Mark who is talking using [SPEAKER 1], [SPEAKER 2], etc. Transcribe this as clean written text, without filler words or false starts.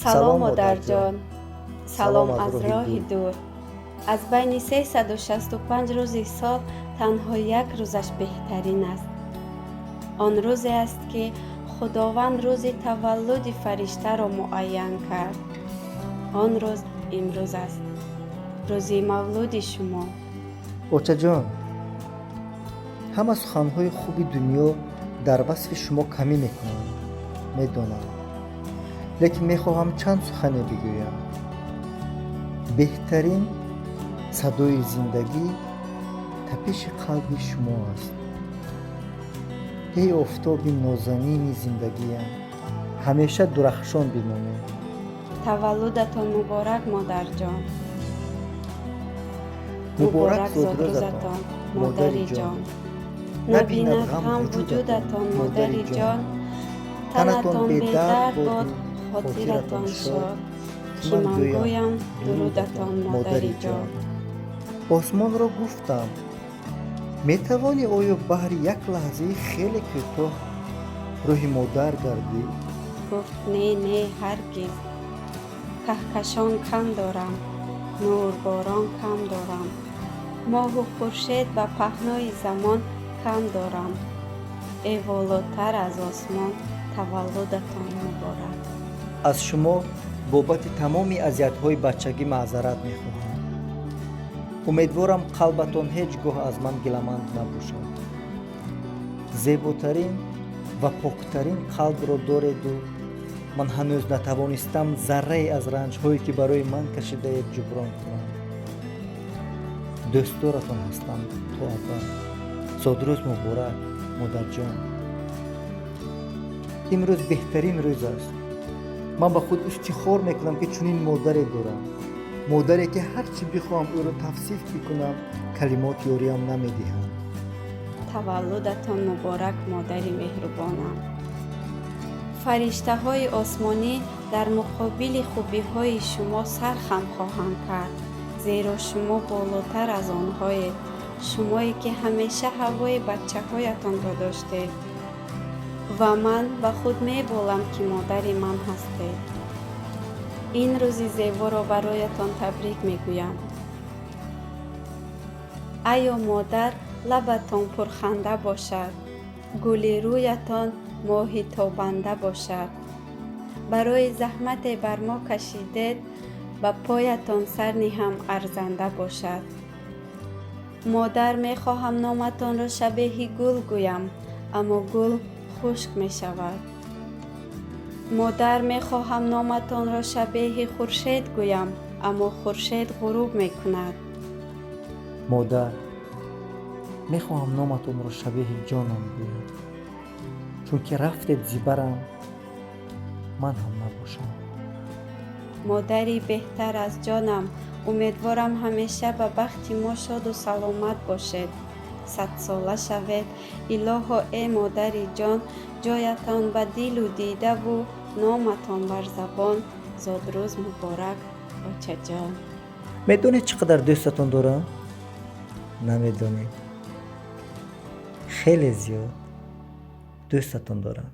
[SPEAKER 1] Салом, модарҷон, салом аз роҳи дур. Аз байни 365 рӯзи сол танҳо як рӯзаш беҳтарин аст. Он рӯзе аст, ки Худованд рӯзи таваллуди фариштаро муайян кард. Он рӯз имрӯз аст, рӯзи мавлуди шумо.
[SPEAKER 2] Очаҷон, ҳама суханҳои хуби дунё дар васфи шумо камӣ мекунанд, медонам, лекин мехоҳам чанд сухане бигӯям. Беҳтарин садои зиндагӣ тапиши қалби шумо аст. Эй офтоби нозанини зиндагиям, ҳамеша дурахшон бимонед.
[SPEAKER 1] Таваллудатон муборак, модарҷон!
[SPEAKER 2] Муборак зодрӯзатон, модари ҷон!
[SPEAKER 1] Набинад ғам вуҷудатон, модари ҷон. Танатон бедард бод, хотиратон шод, ки ман гӯям дурудатон, модари ҷон.
[SPEAKER 2] Осмонро гуфтам: метавонӣ оё баҳри як лаҳзаи хеле кӯтоҳ рӯҳи модар гардӣ?
[SPEAKER 1] Гуфт: «Не, не, ҳаргиз. Каҳкашон кам дорам, нурборон кам дорам, моҳу хуршед ба паҳнои замон кам дорам. Э волотар аз осмон, таваллудатон муборак!»
[SPEAKER 2] Аз шумо бобати тамоми азиятҳои бачагӣ маъзарат мехоҳам. Умедворам, қалбатон ҳеҷ гоҳ аз ман гиламанд набошад. Зеботарин ва поктарин қалбро дореду ман ҳанӯз натавонистам заррае аз ранҷҳое, ки барои ман кашидаед, ҷуброн кунам. Дӯстдоратон ҳастам то абад. Зодрӯз муборак, модарҷон! Имрӯз беҳтарин рӯз аст. Ман ба худ ифтихор мекунам, ки чунин модаре дорам, модаре, ки ҳар чӣ бихоҳам ӯро тавсиф бикунам, калимот ёриам намедиҳанд.
[SPEAKER 1] Таваллудатон муборак, модари меҳрубонам! Фариштаҳои осмонӣ дар муқобили хубиҳои шумо сар хам хоҳанд кард, зеро шумо болотар аз онҳоед. Шумое, ки ҳамеша ҳавои бачаҳоятонро доштед, ва ман ба худ меболам, ки модари ман ҳастед. Ин рӯзи зеборо бароятон табрик мегӯям. Айё модар, лабатон пурханда бошад, гули рӯятон моҳи тобанда бошад. Барои заҳмате бар мо кашидед, ба поятон сар ниҳам, арзанда бошад. Модар, мехоҳам номатонро шабеҳи гул гӯям, аммо гул хушк мешавад. Модар, мехоҳам номатонро шабеҳи хуршед гӯям, аммо хуршед ғуруб мекунад.
[SPEAKER 2] Модар, мехоҳам номатонро шабеҳи ҷонам гӯям, чунки рафтед зибарам, ман ҳам набошам.
[SPEAKER 1] Модари беҳтар аз ҷонам, умедворам, ҳамеша ба бахти мо шоду саломат бошед, садсола шавед, илоҳо. Э модари ҷон, ҷоятон ба дилу дидаву номатон бар забон. Зодрӯз муборак, очаҷон!
[SPEAKER 2] Медонед, чӣ қадар дӯстатон дорам? Намедонед. Хеле зиёд дӯстатон дорам.